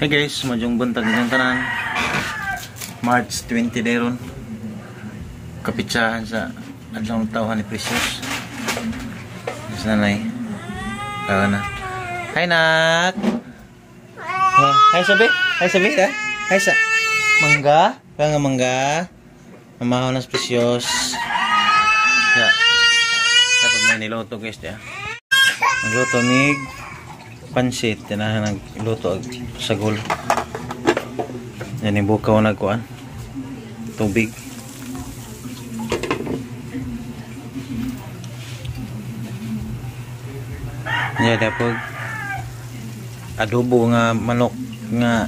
Hey guys, madyong buntag ng tanan. March 20 deron. Kapitsahan sa adlaw ng tawhan ni Precious. Yes, nanay. Tawa na. Hi, nak. Hi, sabi. Hi, sabi. Ha? Hi, sa. Mangga? Kaya nga mangga. Mamahaw na si Precious. Ya. Dapat may niluto, guys. Ya. Nagluto mig pansit, tinahan nagluto og sagol. Yan yung bukaw na kuan. Tubig. Yan dapat adobo nga manok nga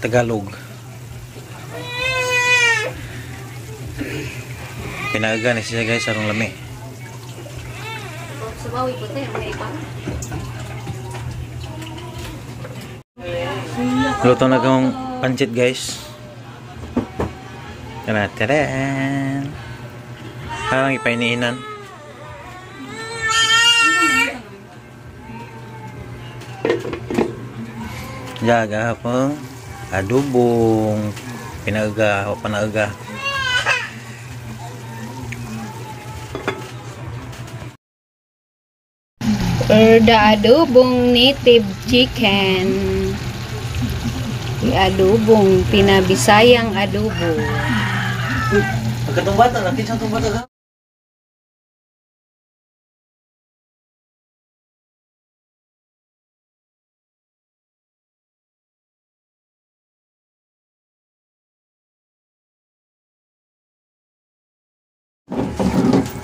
Tagalog. Pinaaga ni siya guys sarong lami. Subawi po tayo, may iba. Luto na akong pancit guys. Tara, tara. Parang ipainiinan. Jaga pong adobong pinaga o panaga. For the adobong native chicken. Adobong pinabisayang adobo. Pagkatong bata, nakita itong bata.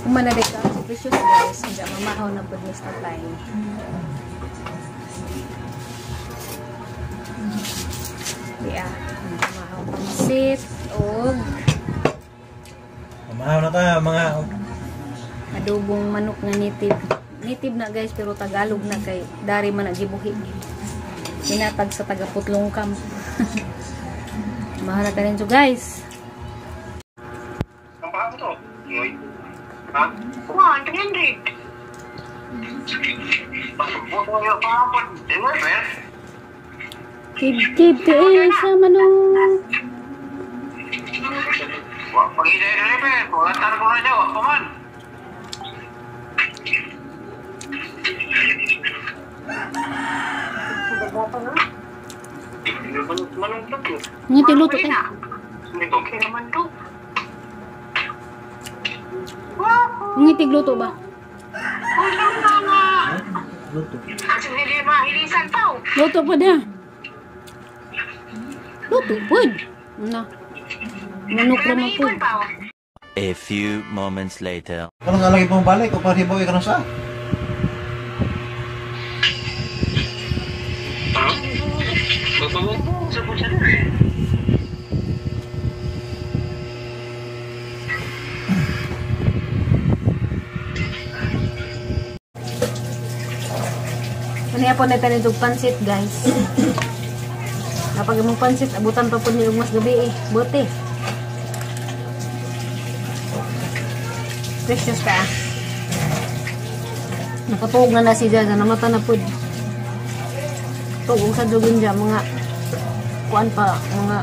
Umanalig ka si Precious guys. Hindi mamahaw na po ni sa time. Yeah, mamahaw pansit og mamahaw na ta mga adobong manok nga native. Native na guys pero Tagalog na kay dari man nagibuhi. Hinatag sa taga Putlong Camp. Mahal na ta ninyo guys. Ang paano to? Ha? 100. Kib-kib tiil sa manok. Ngiti luto tayo. Ngiti luto ba? Luto. Luto pa da. Luto pud. Na. Manok raman pud. A few moments later. Kanang alagi pong balik o paribaw ka na sa? Ano po na tayo pansit guys. Kapag imong pansit, abutan pa po ni mas gabi eh. Bote. Precious ka. Nakatuog na na si Jaja. Namata na po. Tuog sa dugin dyan. Mga kuan pa. Mga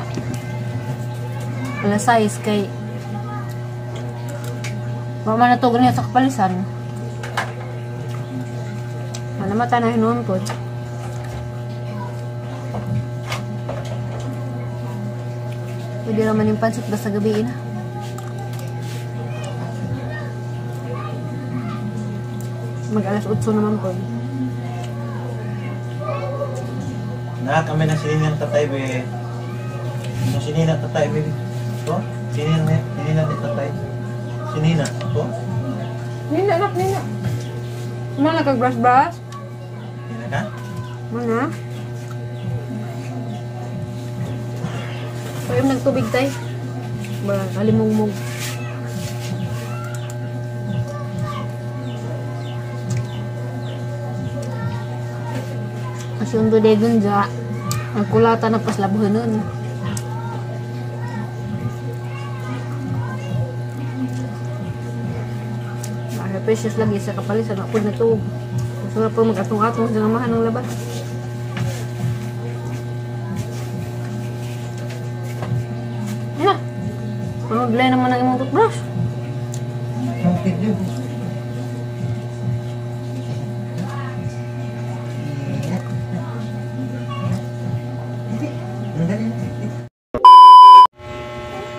alas 6 kay wala na tuog niya sa kapalisan. Namata na hinuon po. Pwede naman yung pansit basta gabi na. Mag alas 8 naman po. Na, kami na sininang tatay be. No, sinina tatay be. To? Sinina, sinina ni tatay. Sinina, to? Nina, anak, nina. Mana kag brush-brush? Nina ka? Mana? Pwede nagtubig tay. Ba, halimungmung. Si Undo Degon ja. Ang kulata na paslabhanon. Para precious lagi sa kapalit sa napod na tuog. Gusto na po mag-atong-atong sa ngamahan ng labas. Yan. Panudlay naman ang imong toothbrush.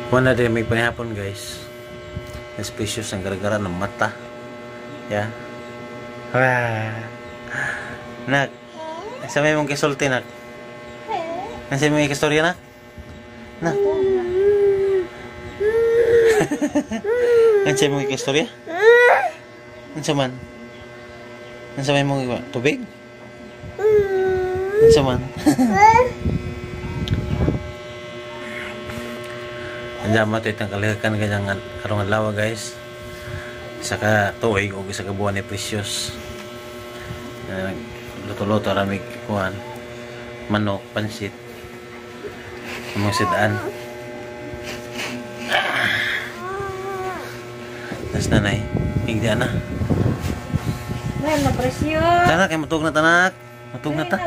Wala din may panihapon, guys. Mas precious ang garagara ng mata. Yeah. Wah. Nak. Sa may mong kisulti, nak. Nasa may istorya, nak? Nak. Nasa may istorya? Nasa man? Nasa may mong tubig? Nasa man? Andiyan mo ito itang kalihakan kanyang karong adlaw, guys. Isa ka tuig o isa ka buwan ni Precious. Luto-luto rami kuan. Manok, pansit. Among sidaan. Tas nanay, higda na. Well, na Precious. Tanak, ay matug na tanak. Matug na ta.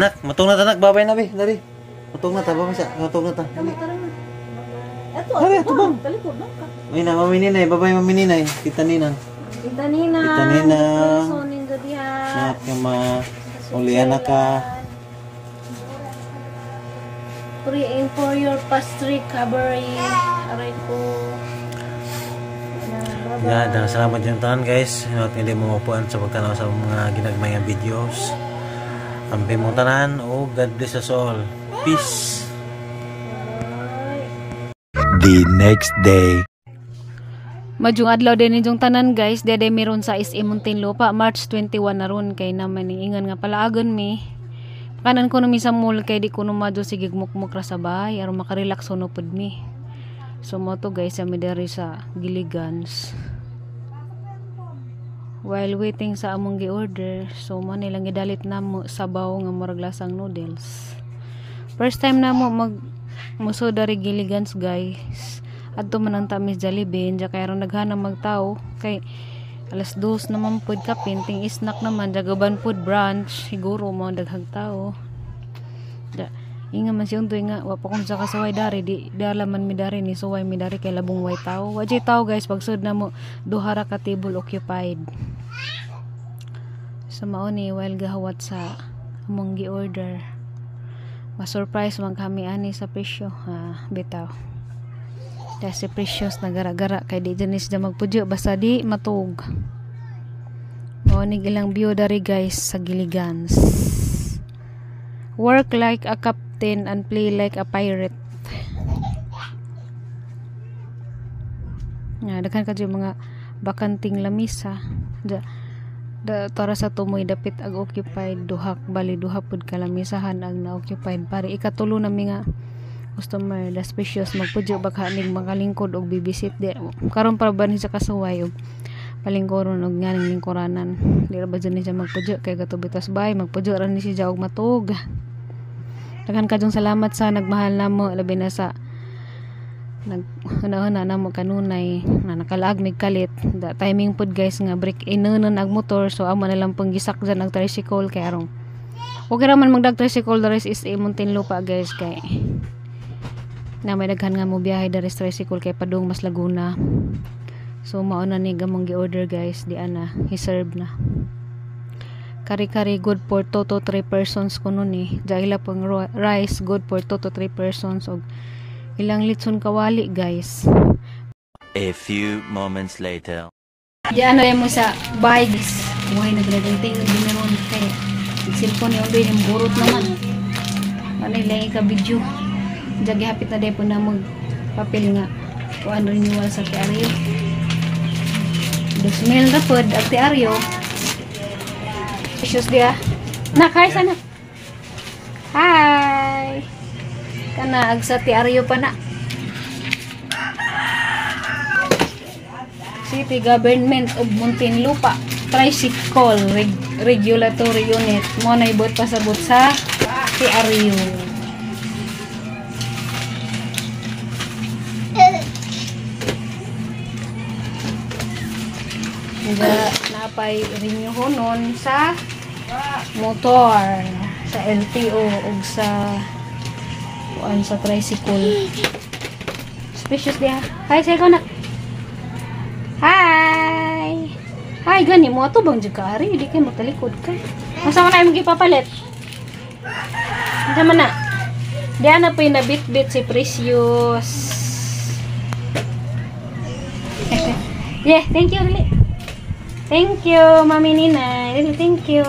Nak, matug na tanak, babay na bi, dali. Matug na ta, babay sa, matug na ta. Dali. Ato, Ari, ato bang? Talikod lang ka. Ay na, mami ninay, babay mami ninay. Tita Ninang. Tita Ninang. Tita Ninang. So, nindo diha. Nak, yung ma ulian na ka. Praying for your past recovery. Aray ko. Yeah, daghang salamat yung tanan, guys. At hindi mo mapuan sa pagtanaw sa mga ginagmay nga videos. Ampi mong tanan o God bless us all. Peace. The next day. Madyong adlaw din ninyong tanan, guys, dede meron sa SM Muntinlupa, March 21 na ron kay naman ingan nga palaagon mi. Pakanan ko numi sa mall kay di ko numadyo sige mukmuk ra sa bahay aron makarelax no pud mi. So mo to guys, ami diri sa Gilligan's. While waiting sa among gi-order, so mo nilang gidalit namo sabaw nga murag lasang noodles. First time namo mag muso dari Gilligan's, guys. Adto man ang tamis Jollibee, dya kay aron naghanang magtao kay alas 2 naman pud kapin ting snack naman dagaban food branch siguro mo daghang tao. Da inga man si Untoy nga wa pa kon sa kasuway dari di dala man mi dari ni suway mi dari kay labong way tao. Wa jay tao, guys, pagsud namo duha ra ka table occupied. So mao ni while gahawat sa among gi-order. Ma-surprise man kami ani sa presyo, ha, bitaw. Dahil si Precious nagara-gara kay di dyan siya magpudyo basta di matug. Mao ni ilang view dari, guys, sa Gilligan's. Work like a captain and play like a pirate. Nga daghan ka mga bakanting lamisa. Da, da tara sa tumoy dapit ag occupied duha, bali duha pud ka lamisahan ang na-occupied pare ikatulo na mi nga customer. Das Precious magpudyo baka nig makalingkod og bibisit di karon para ba ni siya kasuway og palingkoron og nganing lingkuranan di ra ba dyan ni siya magpudyo kay gatubitas bay magpudyo ra ni siya og matug. Daghan kadyong salamat sa nagmahal namo labi na sa nag una-una namo kanunay na nakalaag mig kalit. Da timing pud, guys, nga break in na ag motor, so amo na lang pong gisak dyan ang tricycle kay arong okay ra man magdag tricycle diri sa SM Muntinlupa, guys, kay na may daghan nga mo biyahe diri sa tricycle kay padung mas Laguna. So mao na ni gamong gi-order, guys, di ana hi-serve na. Kari-kari good for 2 to 3 persons kuno ni. Diya ila pang rice good for 2 to 3 persons og ilang litson kawali, guys. A few moments later. Di ano mo sa bahay, guys. Buhay na graduating di meron kay cellphone ni Udoy ni burot naman. Ano lang ka video. Diya gihapit na day po na mag papel nga kuan renewal sa TRO. 2,000 na pod ang TRO. Precious dia. Nak, hi sana. Hi. Kana ag sa TRO pa na. City Government of Muntinlupa Tricycle Regulatory Unit. Mo na ibot pasabot sa PRU. Nga napay renew nun sa motor, sa LTO ug sa kuan sa tricycle. Suspicious diha. Hi, say ko nak. Hi. Hi, gani mo ato bang jud ka ari, di kay matalikod ka. Asa man ay imong gipapalit? Unsa man na? Diha na po'y nabitbit si Precious. Yeah, thank you dali. Thank you, Mami Nina. Dali, thank you.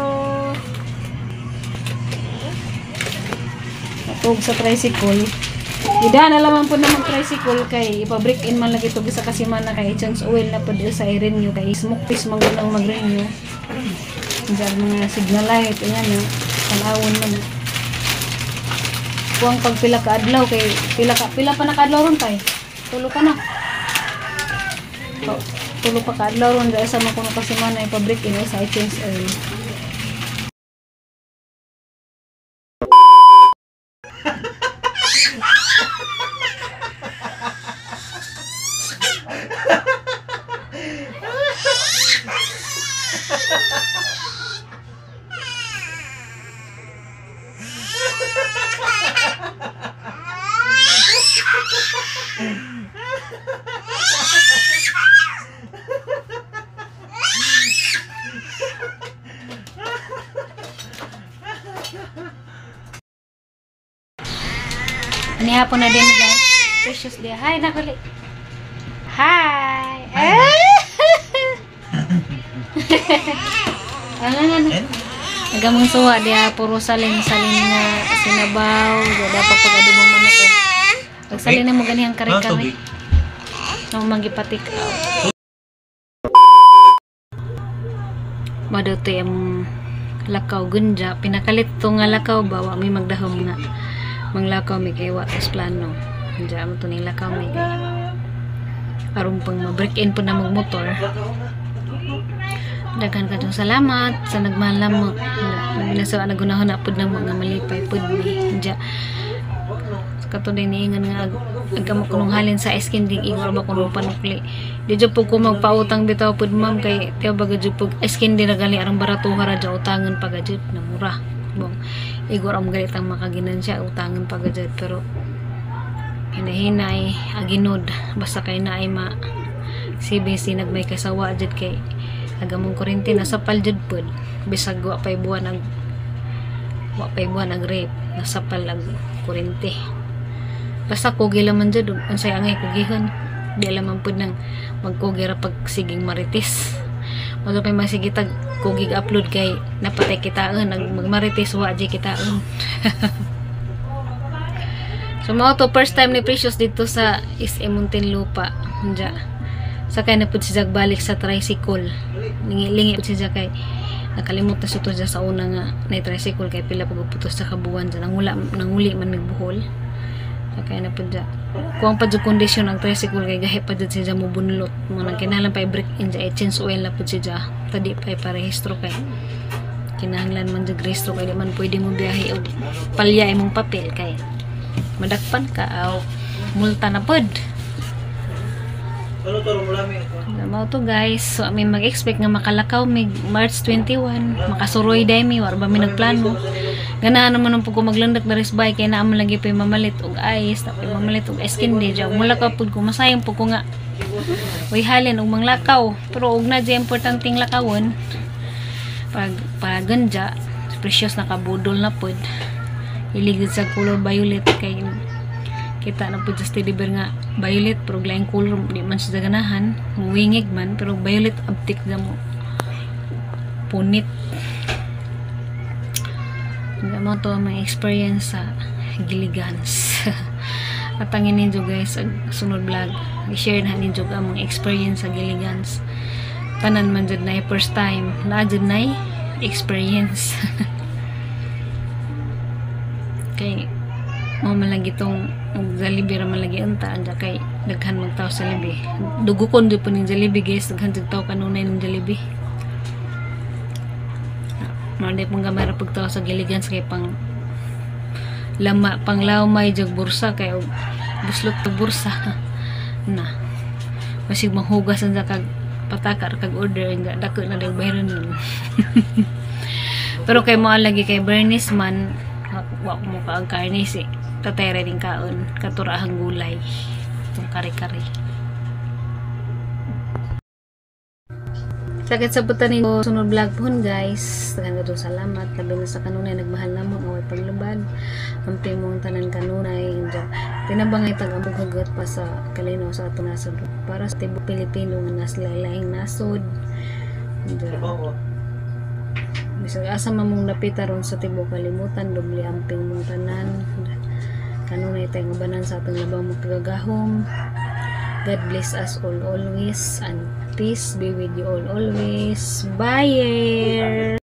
Natug sa tricycle. Ida na lamang po naman tricycle kay ipa-break in man lagi to sa kasimana kay chance oil na po sa i-renew kay smoke piece man gud ang mag-renew. Diyan mga signal light ayan na tanawon man na. Kuang pag pila ka adlaw kay pila pa na kaadlaw ron tay. Tulo pa na. Tulo pa ka adlaw ron dahil sa man kuno kasimana ipa-break in sa i-change oil. Hapon na din guys. Precious day. Hi nakuli. Hi. Ano na. Agamang suwa dia puro salin salin nga sinabaw, dapat pag adobong manok. Pagsalin na mo ganihang kare-kare. No manggipatik out. Madotoy ang lakaw gunja, pinakalit to nga lakaw ba wa mi magdahom nga manglakaw mi kay wa tas plano. Diya mo to ning lakaw mi kay aron pang ma-break in po na magmotor. Daghan kadtong salamat sa nagmalam mo. Nasa nagunahon na pud namo nga malipay pud mi. Diya kato din niingan nga agamo kunong halin sa ice candy igor ba kunong panukli. Di jud pud ko magpautang bitaw pud ma'am kay tiyaw ba jud pud ice candy ra gali arang baratuha ra jud utangan pa gajud na mura. Bong igor ang galit ang makaginansya utangan pa gajud pero hinahinay aginod basta kay naay ma CBC nagmay kasawa jud kay agamong kuryente nasapal jud pud bisag wa pay buwan ang rape nasapal ang kuryente. Basta kugi laman jud unsay angay kugihon di laman pud nang magkugi ra pag siging marites. Mo pay masigitag kugig upload kay napatay kitaon nag magmarites wa jud kitaon. So mao to first time ni Precious dito sa SM Muntinlupa. Unja sakay na pud siya balik sa tricycle. Lingi-lingi pud siya kay nakalimot na siya to sa una nga na tricycle kay pila pag putos sa kabuan dyan. Nanguli man migbuhol. Sakay na pud siya. Kuang pa jud kondisyon ang tricycle kay gahi pa jud siya mobunlot. Mo nang kinahanglan pa i-break in siya, i-change oil na pud siya. Tadi pa iparehistro kay kinahanglan man jud rehistro kay di man pwede mo biyahe og palya imong papel kay madakpan ka aw multa na pud. Mao to guys, so ami mag-expect nga makalakaw mig March 21, makasuroy day mi, war ba mi nagplano. Ganahan naman ang pug maglandak na resbay kay naa man lagi pay mamalit og ice, tapos mamalit og ice candy diya. Mulakaw pud ko masayang pud ko nga uy halin og manglakaw, pero og na di importanteng lakawon. Pag para ganja, Precious nakabudol na pud. Ilig sa color violet kay kita na po just teddy bear nga violet pero laing color di man siya ganahan, muwingig man pero violet abtik na mo punit. Mo to may experience sa Gilligans. At ang ninyo guys, ag sunod vlog i-share na ninyo ang mga experience sa Gilligans. Tanan man jud na first time na jud na experience. Kay mo man lagi tong Jollibee ra man lagi unta anja kay daghan magtao sa Jollibee. Dugukon jud po ning Jollibee guys, daghan jud tao kanunay ning Jollibee. Mao di pong gamay ra pagtawo sa Gilligan's kay pang lama pang lawmay jag bursa kay og buslot og bursa na. Basig manghugas ang kag pataka ra kag order nga dako na dag bayaran nun. Pero kay mo lagi kay Bernice man wa mo ka ang karne si tatay ra din kaon katurahang gulay itong kare-kare. Sakit sa butan ninyo sunod vlog pohon, guys. Daghang kadtong salamat labi na sa kanunay nagmahal namo nga way paglubad. Amping mong tanan kanunay. Tinabangay tag-ambog hagat pa sa kalinaw sa atong nasod para sa tibuok Pilipino nga nas laing nasod. Diya. Bisag asa man mong napita ron sa tibuok kalimutan, doble amping mong tanan. Kanunay tayong ubanan sa atong labang makagagahom. God bless us all always and peace be with you all always. Bye!